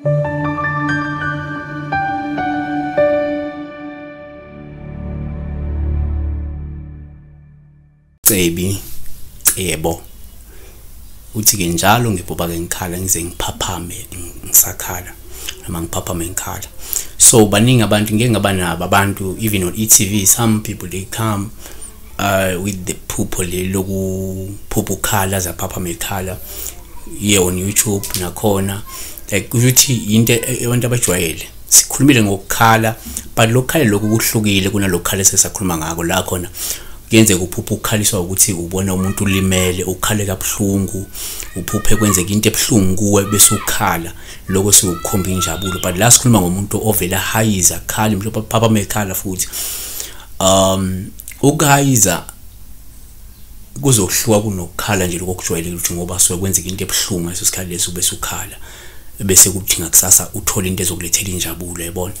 Cebi, Cebo. Uthi ke njalo ngiphupha ke ngikhala ngize ngiphaphame ngisakhala noma ngiphaphame ngikhala. So baningi abantu ngeke ngaba nabo abantu, even on e-TV some people they come with the phupho lokuphupha ukhala zaphaphame ekhala, yeah, on YouTube nakhona, like kusho ukuthi into abantu abajwayele. Sikhulumile ngokukhala, but lokukhala lokhu kuhlukile kunalokukhala esesakhuluma ngako. La khona kuyenzeka uphuphe ukukhaliswa ukuthi ubona umuntu ulimele, ukhale kabuhlungu, uphuphe kwenzeka into ebuhlungu kuwe bese ukhala, lokho sikukhomba injabulo. But la sikhuluma ngomuntu ovela hayiza akhala, mhlawumbe aphaphame ekhala futhi. Ukuhayiza kuzohluka kunokukhala nje lokho okujwayelekile, ukuthi ngoba suke kwenzeka into ebuhlungu ngaleso sikhathi leso bese ukhala, bese kuthi ngakusasa uthole into ezokulethela injabulo, yabona.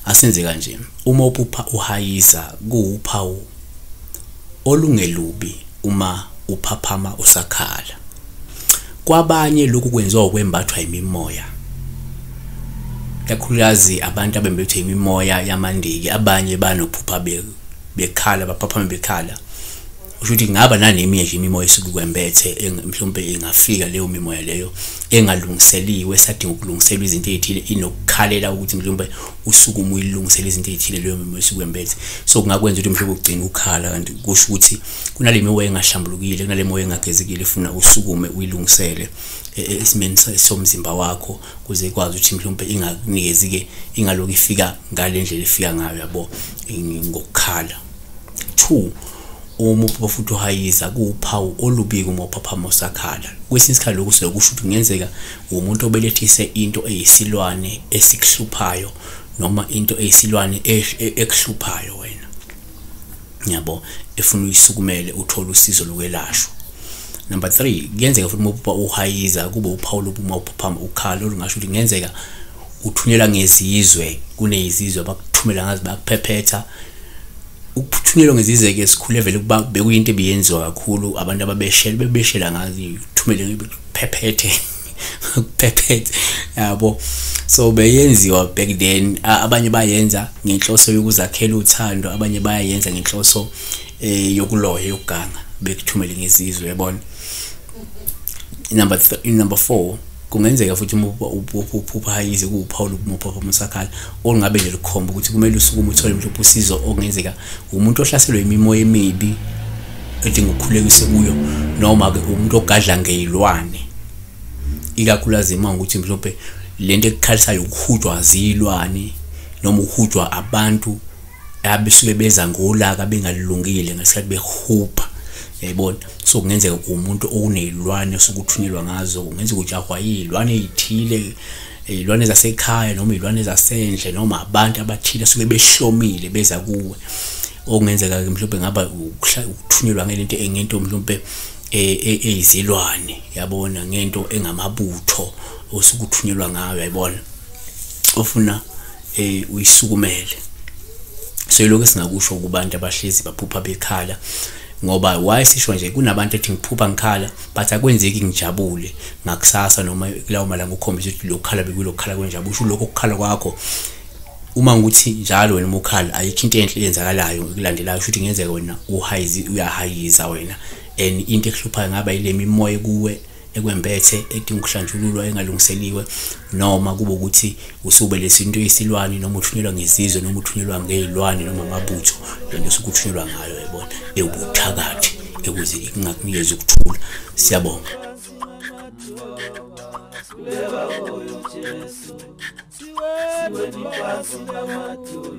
Asenze kanje, uma uphupha uhayiza kuwuphawu olungelubi uma uphaphama usakhala. Kwabanye lokhu kwenziwa ukwembathwa imimoya, kakhulukazi abantu abembethwe imimoya yamandiki. Abanye banophupha bekhala, baphaphame bekhala. Usho ukuthi kungaba naneminye nje imimoya esuke kwembethe, mhlawumbe ingafika leyo mimoya leyo engalungiseliwe, esadinga ukulungiselwa izinto ezithile, inokukhalela ukuthi mhlawumbe usukume uyilungisele izinto ezithile leyo mimoya esuke kwembethe. So kungakwenza ukuthi mhlawumbe ugcine ukhala, kanti kusho ukuthi kunale mimoya engahlambulukile, kunale moya engagezekile, efuna usukume uyilungisele esimeni somzimba wakho kuze ikwazi ukuthi mhlawumbe ingakunikezi ke, ingaloku ifika ngale ndlela efika ngayo, yabo, ngokukhala. 2, uma uphupha futhi uhayiza kuwuphawu olubi uma uphaphama usakhala. Kwesinye isikhathi lokhu suke kusho ukuthi kungenzeka umuntu obelethise into eyisilwane esikuhluphayo noma into eyisilwane ekuhluphayo wena, yabo, efuna uyisukumele uthole usizo lokwelashwa. Number 3, kuyenzeka futhi uma uphupha uhayiza kube uphawu lobu uma uphaphama ukhala, olungasho ukuthi kungenzeka uthunyelwa ngezizwe, kunezizwe abakuthumela ngazo bakuphephetha. Ukuthunyelwa ngezizwe ke sikhule vele kuba bekuyinto ebiyenziwa kakhulu, abantu ababeshela bebeshela ngazo, uthumele phephethe phephethe, yabo. So beyenziwa back then. Abanye bayenza ngenhloso yokuzakhela uthando, abanye bayayenza ngenhloso yokuloya, yokuganga, bekuthumele ngezizwe, yabona. Number 4, kungenzeka futhi uma uphupha hayize kuwuphawu lokuba uphaphama usakhala, olungabe nje lukhomba ukuthi kumele usukume uthole mhlawumbe usizo. Okungenzeka umuntu ohlaselwe imimoya emibi edinga ukukhulekisa kuyo, noma ke umuntu ogadla ngezilwane, ikakhulukazi uma ukuthi mhlawumbe lento ekukhalisayo ukuhujwa zilwane noma ukuhujwa abantu abesuke beza ngolaka bengalungile ngesikhathi behupha, yayibona. So kungenzeka umuntu onezilwane osukuthunyelwa ngazo, kungenzeka ujahwa izilwane ezithile, izilwane zasekhaya noma izilwane zasendle, noma abantu abathile asuke behlomile beza kuwe. Okungenzeka ke mhlawumbe ngaba ukuthunyelwa ngelento engento mhlawumbe eyizilwane, yabona, ngento engamabutho osukuthunyelwa ngayo, yayibona, ofuna uyisukumele. So lokho singakusho kubantu abahlezi baphupha bekhala, ngoba why sisho nje kunabantu ethi ngiphupha ngikhala but akwenzeki ngijabule ngakusasa noma kulawo malanga ukhombisa ukuthi lokukhala bekulokukhala kwenjabulo. Usho lokho ukukhala kwakho uma ukuthi njalo wena umukhala ayikho into enhle eyenzakalayo ekulandelayo, usho ukuthi kungenzeka wena uhayizi, uyahayiza wena, and into ekuhluphayo ngaba ile mimoya kuwe ekwembethe edinga ukuhlanjululwa engalungiseliwe, noma kube ukuthi usube lesinto eyisilwane noma uthunyelwa ngezizwe noma uthunyelwa ngezilwane noma amabutho, lento osukuthunyelwa ngayo, yabona, ewubuthakathi ukuze ingakunikeza ukuthula. Siyabonga. Siweni phansi namadolo.